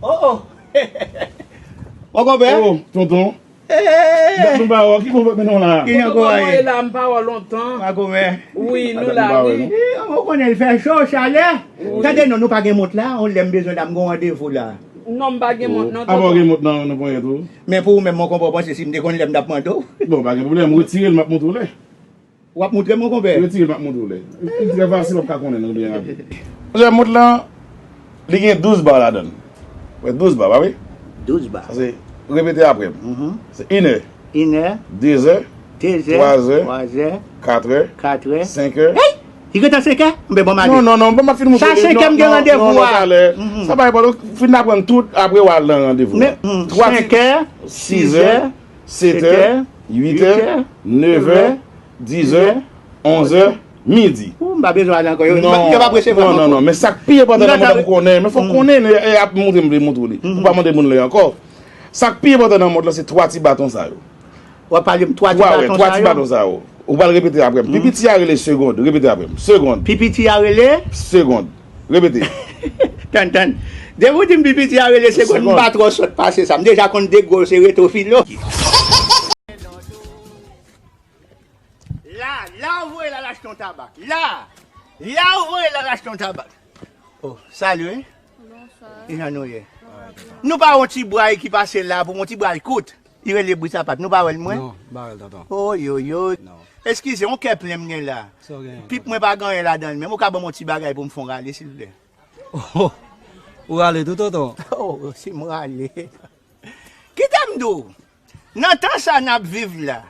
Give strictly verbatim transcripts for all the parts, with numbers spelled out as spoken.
Oh, oh. Mon konpè. Oh, tonton. Hey. Bèt nou ba wè, ki bon bèt mennen w la? Ki jan kò a ye? Tonton, mwen la, m pa wè w lontan. Makomè. Wi, nou la, wi. Eh, ou konnen l fè cho, chalè. Wi. Tande non, nou pa gen mont la, yon lè m bezwen la, m gon randevou la. Non, m pa gen mont, non, tonton. Apa w gen mont nan, nan ponyèt ou? Men pou ou menm, mon konpè, w panse si m te konn lè m t ap mande w? Bon, pa gen pwoblèm, retire l, m ap montre w lè. W ap montre m, mon konpè? Retire l, m ap montre w lè. Li trè fasil, w ap ka konnen l byen rapid. Monchè, mont lan, li gen douz ba ladan l. Wè, douz ba, pa vre? Douz ba. Sa se, repete apre m. Mhm. Se inè. Inè. Dezè. Dezè. Twazè. Twazè. Katrè. Katrè. Senkè. Hey! Li gentan senkè? M ben bon m ale. Non, non, non, bon, m ap fin montre. Sa senkè m gen randevou a. Non, non, talè. Mhm. Sa pa enpòtan, fin aprann tout, apre w al nan randevou a. Men, mhm, senkè, sizè, setè, uitè, nevè, dizè, onzè, midi. Ou, m pa bezwen ale ankò. Yo, yo p ap resevwa m ankò. Non, non, non, men sa k pi enpòtan nan mond lan pou konnen, men fòk konnen, e, e ap montre m, montre w li. Ou pa mande moun lè ankò. Sa k pi enpòtan nan mond lan, se twa ti baton sa yo. W ap pale m twa ti baton sa yo? Twa, wè, twa ti baton sa yo. Ou pral repete apre m. Pi piti a rele segonn. Repete apre m. Segonn. Pi piti a rele? Segonn. Repete. Tann, tann. Depi w di m pi piti a rele segonn, m pa twò sòt pase sa. M deja konn de gwo se reto filo. La, la ou voye l al achte yon tabak. La, la ou voye l al achte yon tabak. Oh, salut. Bonswa. Kijan nou ye? Nou pa yon ti bway ki pase la pou yon ti bway kout. Li rele bri sapat. Nou pa wè l mwen? Non, m pa wè l, tonton. Oh, yo, yo. Non. Eskize, yon kè plen m gen la. Sa w gen? Pip mwen pa gen anyen ladan l menm. Ou ka ban m yon ti bagay pou m fè yon rale, silvouplè? Oh, ou rale tou, tonton? Oh, si m rale. Kite m di w, nan tan sa n ap viv la,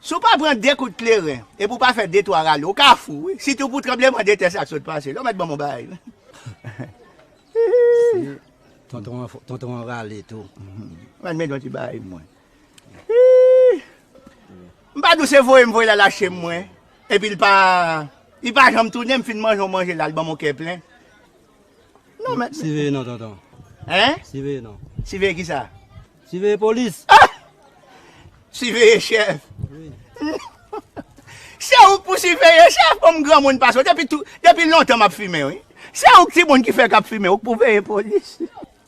si w pa pran de kout kleren, epi w pa fè de twa rale, ou ka fou, wi. Sitou pou tranblemanntè sa k sot pase la, ou mèt ban m yon bagay, wi. Si tonton an, tonton an rale tou. Mwen mete yon ti bagay mwen. M pa di w se voye m voye l al achte mwen. Epi l pa, li pa janm tounen, m fin manje yon manje la, l ban m yon kè plen. Non, men. Siveye non, tonton. Hein? Siveye non. Siveye kisa? Siveye polis. Ah! Siveye chèf. Wi. Se ou k pou siveye chèf, bon, m granmoun pase w. Depi tou, depi lontan m ap fimen, wi. Se ou k timoun ki fèk ap fimen, ou k pou veye polis.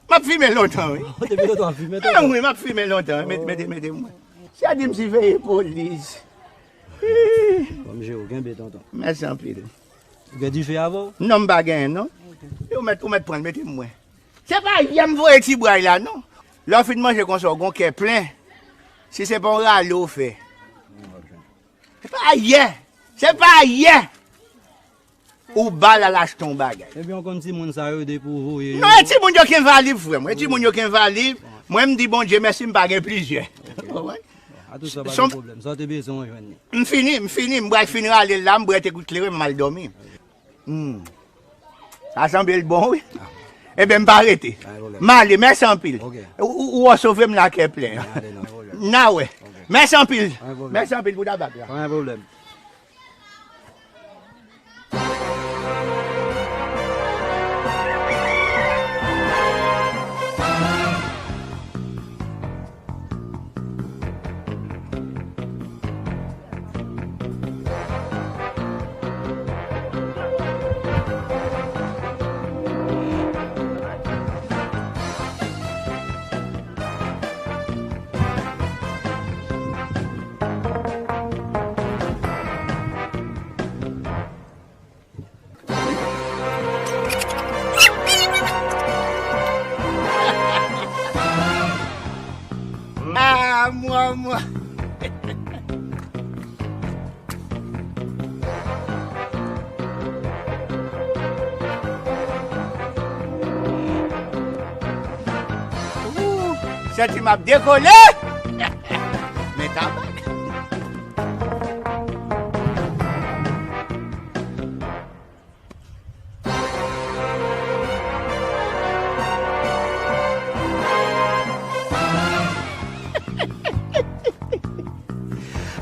M ap fimen lontan, wi. Depi lontan w ap fimen, tonton? Ah, wi, m ap fimen lontan. Mete, mete, mete mwen. Sa di m siveye polis. Bon, m jere w, kenbe, tonton. Mèsi anpil. Ou gen dife avè w? Non, m pa genyen, non. Ou mèt, ou mèt pran l, mete m mwen. Se pa yè m voye ti bway la, non. Lè w fin manje konsa, w gon kè plen. Si se pa yon rale w fè. Se pa yè. Se pa yè. Ou ba l al achte yon bagay. Ebyen, w konn timoun sa yo depi w voye yo. Non, e timoun yo k envalib, frè m. E timoun yo k envalib. Mwen, m di Bondye mèsi, m pa gen plizyè. Ou konprann? A tou sa, pa gen pwoblèm. Sa w te bezwen, w jwenn li. M fini, m fini. M pral fin rale l la, m bwè de kout kleren, m al dòmi. Hmm. Sa sanble l bon, wi. Ebyen, m pa rete. Pa gen pwoblèm. M ale, mèsi anpil. Ok. Ou, ou, ou resevwa m la kè plen. N ale, non, pa gen pwoblèm. N a wè. Ok. Mèsi anpil. Pa gen pwoblèm. Mèsi anpil pou tabak la. Pa gen pwoblèm. Ah, mwen, mwen. Ooh, santi m ap dekole. Men tabak.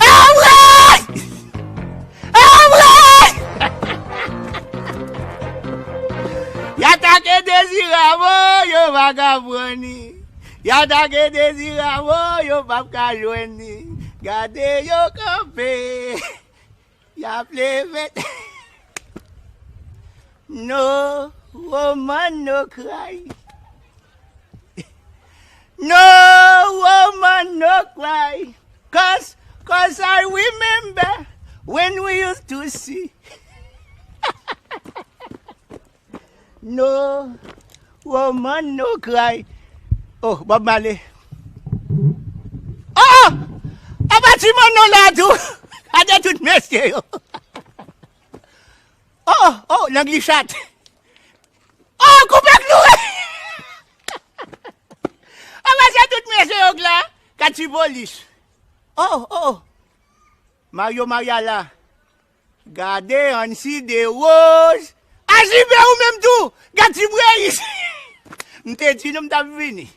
Anmwey! Anmwey! Y atake Dezirab, o, yo pa ka pran li. Y atake Dezirab, o, yo p ap ka jwenn li. Gade yo kanpe. Y ap leve. No, Woman no cry. No woman no cry. Cause, cause I remember when we used to see. No woman no cry. Oh, Bob Marley. Oh, oh! Apa ti manno la tou. Gade tout mesye yo. Oh, oh, nan glichat. Oh, koupe kloure. Apa se tout mesye yo k la. Katipolis. Oh, oh. Mario Mariala. Gade Ansi de Woz. Ajibe ou menm tou. Gad ti preyis. M te di nou m t ap vini.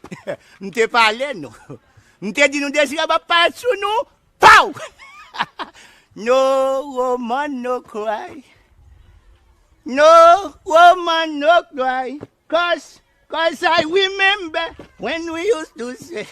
M te pale nou. M te di nou Dezirab ap parèt sou nou. Pow! No woman no cry. No woman no cry. Cause, cause I remember when we used to say.